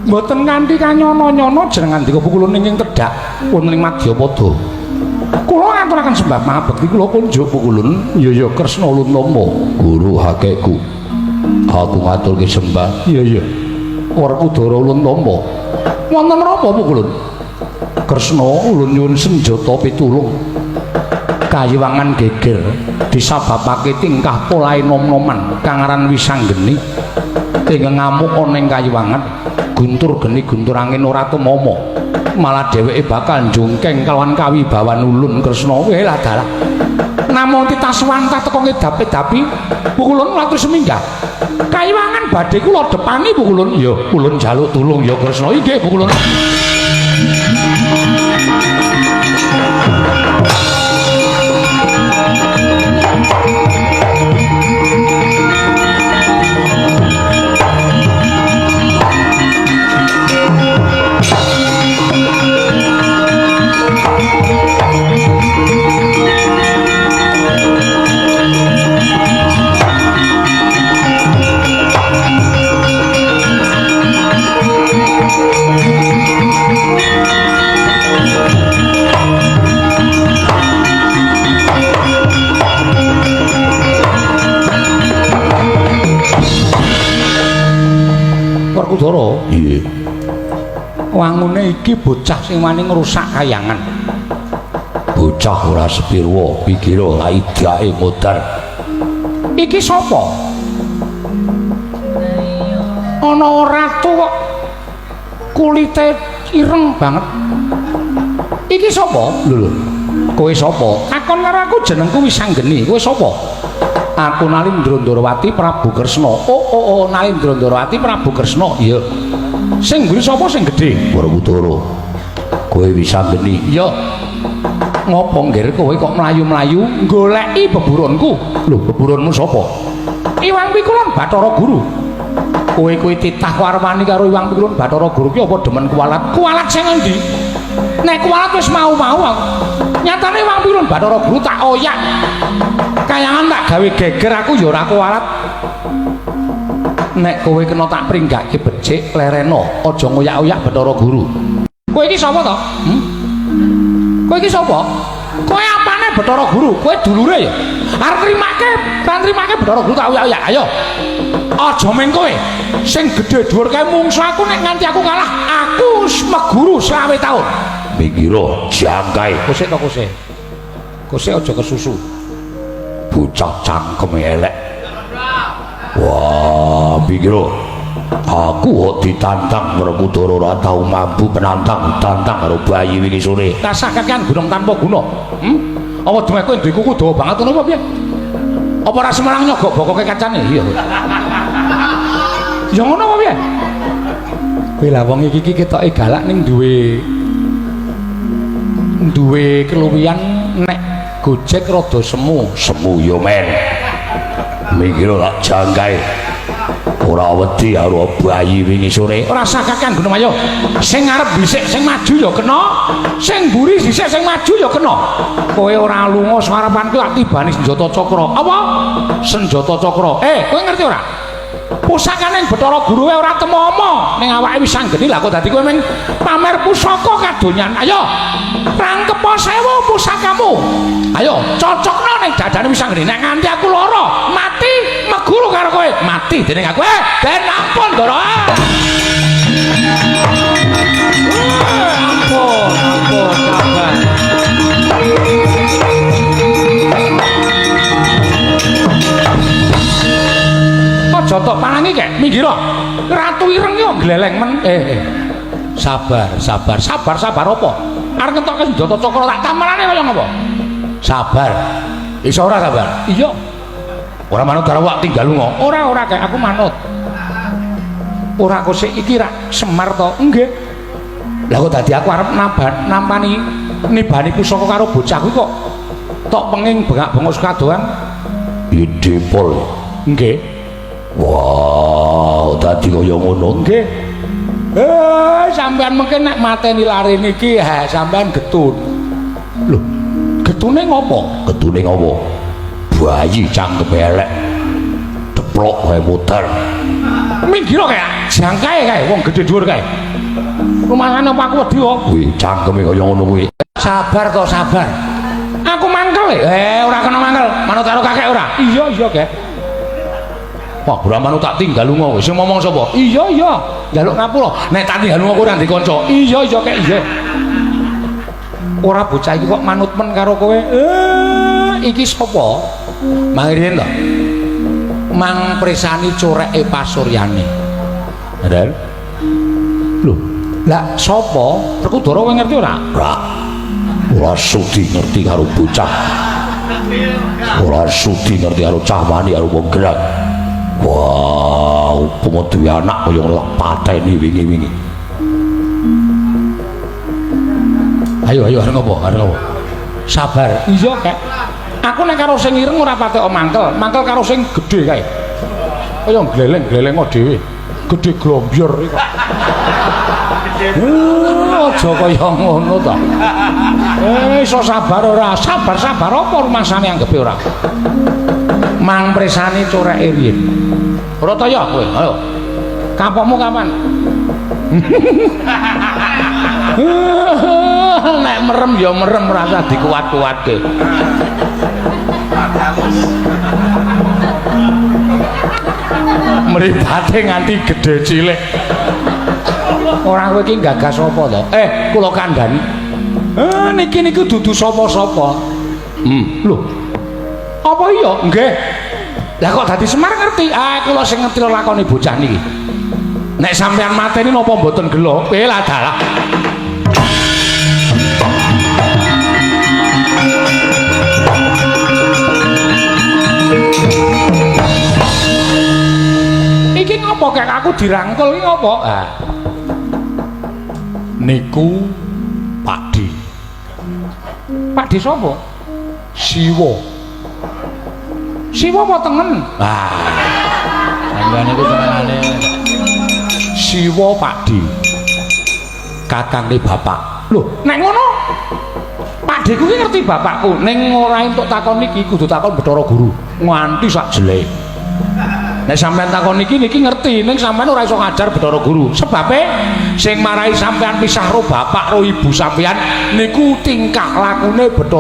Mboten nganti kanyono-nyono jenengan dika pukulun ing tedhak wonten ing Madyapada. Kula ngaturaken sembah mahabekti kula kunjuk pukulun. Iya ya Kresna ulun tampa guru hakeku. Aku ngaturke sembah. Iya iya. Werkudara ulun tampa. Wonten menapa pukulun? Kresna ulun nyuwun senjata pitulung. Kayiwangan geger disababake tingkah polahe nom-noman kang aran Wisanggeni ingkang ngamuk ana ing kayiwangan. Guntur geni guntur angin ora tumama, malah dheweke bakal njungkeng kalawan kawibawan ulun Kresna. Weh lah dalah, namung titas wantah teka ngedap-edapi pukulun latus seminggah kayiwangan badhe kula depani pukulun. Ya ulun jaluk tulung ya Kresna. Inggih pukulun. Werkudara. Iya. Wangune iki bocah sing wani ngrusak kayangan. Bocah ora sepirwa, pikira laidake modar. Iki sapa? Ana ratu kok kulite ireng banget. Iki sapa? Lho lho. Kowe sapa? Takon karo aku jenengku Wisanggeni. Kowe sapa? Aku Nalindra Ndrawati Prabu Kresna. Oh oh oh, Nalindra Ndrawati Prabu Kresna. Iya. Sing mburi sapa sing gedhe? Werkudara. Kowe Wisanggeni. Iya. Ngopo nggir kowe kok mlayu-mlayu goleki beburonku? Lho, beburonmu sapa? Iwang Pikulun Bathara Guru. Kowe kuwi titah warwani karo Iwang Pikulun Bathara Guru ki apa demen kuwalat? Kuwalat sing endi? Nek kuwalat wis mau-mau aku. Nyatane Iwang Pikulun Bathara Guru tak oyak. Kayangan tak gawe geger aku ya ora kuwalat. Nek kowe kena tak pringgake becik lereno, aja ngoyak-oyak Bathara Guru. Kowe iki sapa to? Kowe iki sapa? Kowe apane Bathara Guru? Kowe dulure ya? Arep trimake, trimake Bathara Guru tak oyak-oyak. Ayo. Aja meng kowe. Sing gedhe dhuwur kae mungsu aku nek nganti aku kalah, aku meguru 25 taun. Minggiro jangkae. Kosek to kosek. Kosek aja kesusu. Bocah cangkeme elek. Wah, pikira aku kok ditantang Werkudara ora tau mampu penantang, tantang karo bayi wingi sore. Rasah kakean gunung tanpa guna. Apa dumeh kowe duwe kuku dawa banget ngono apa piye? Apa ora Semarang nyogok bokoke kacane? Iya. Ya ngono apa piye? Kowe lah wong iki iki ketoke galak ning duwe keluwihan nek Gojek rada semu. Semu yo men. Mikir lak jangkae. Ora wedi karo bayi wingi sore. Ora usah kakean gunung ayo. Sing ngarep dhisik sing maju ya kena, sing mburi dhisik sing maju ya kena. Kowe ora lunga sarepanku lak tibani senjata cakra. Apa? Senjata cakra. Kowe ngerti ora? Pusakane Bathara Guru wae ora temomo ning awake wis anggeni lah kok dadi kowe mung pamer pusaka kadonyan. Ayo rangkepa sewu pusakamu. Ayo cocokno ning dadane wis anggeni. Nek nganti aku lara, mati meguru karo kowe. Mati dening aku. Den ampun Ndara. Ampun, ampun, sabar. Aja tok parangi kek, minggir. Ratu ireng yo gleleng men. Sabar, sabar, sabar, sabar apa? Arep ngentokke senjata cakra tak tamarane kaya ngapa? Sabar. Iso ora sabar? Iya. Ora manut karo wak tinggal lunga. Ora, ora kek aku manut. Ora kok sik iki rak Semar to? Nggih. Lah kok dadi aku arep nampani nibani pusaka karo bocah kuwi kok tok penging bengak-bengok sekadoan. Ide pol. Nggih. Wah, dadi kaya ngono. Nggih. Sampean mungkin nek mateni lare niki, ha sampean getun. Lho, getune ngopo? Getune ngopo? Bayi cangkeme elek. Deplok wae muter. Minggir kae, jangkae kae wong gedhe dhuwur kae. Rumasane apa aku wedi kok? Kuwi cangkeme kaya ngono kuwi. Sabar to, sabar. Aku mangkel. Ora kena mangkel. Manut karo kakek ora? Iya, iya, Kek. Wah, ora manut tak tinggal lunga kowe. Sing ngomong sapa? Iya, iya. Njaluk ngapura. Nek tak tinggal lunga kowe ora ndek kanca. Iya, iya, Kek, iya. Ora bocah iki kok manut men karo kowe. Iki sapa? Mang riyen to. Mang presani coreke pasuryane. Ndel. Lho, lah sapa? Werkudara kowe ngerti ora? Ora. Ora sudi ngerti karo bocah. Ora sudi ngerti karo cah wani karo wong gerak. Wah, upama duwe anak kaya ngono tak pateni wingi-wingi. Ayo, ayo arep ngopo? Arep ngopo? Sabar. Iya, Kek. Aku nek karo sing ireng ora patek mangkel, mangkel karo sing gedhe kae. Kaya gleleng-gleleng dhewe. Gedhe glombyor iki kok. Aja kaya ngono to. Iso sabar ora? Sabar-sabar apa rumasane anggepe ora? Mang presani coreke riyin. Ora ta ya kowe? Ayo. Kapokmu kapan? Nek merem ya merem rasa dikuat-kuatke. Mripate nganti gedhe cilik. Ora kowe iki gagas apa to? Kula kandhani. Niki niku dudu sapa-sapa. Lho. Apa iya? Nggih. Lah kok dadi Semar ngerti? Ah, kula sing ngerti lakone bocah niki. Nek sampean mateni napa mboten gelo? Lah dalah. Iki ngopo kek aku dirangkul iki ngopo? Ah. Niku Pakdi. Pakdi sapa? Siwa. Siwa apa tengen? Ah. Sampeyan niku senengane Siwa Pakdi. Kakange bapak. Lho, nek ngono Pakdiku ki ngerti bapakku, ning ora entuk takon iki kudu takon Bathara Guru nganti sak jelek. Nek sampean takon iki niki ngerti, ning sampean ora iso ngajar Bathara Guru. Sebabe sing marai sampean pisah ro bapak ro ibu sampean niku tingkah lakune Bathara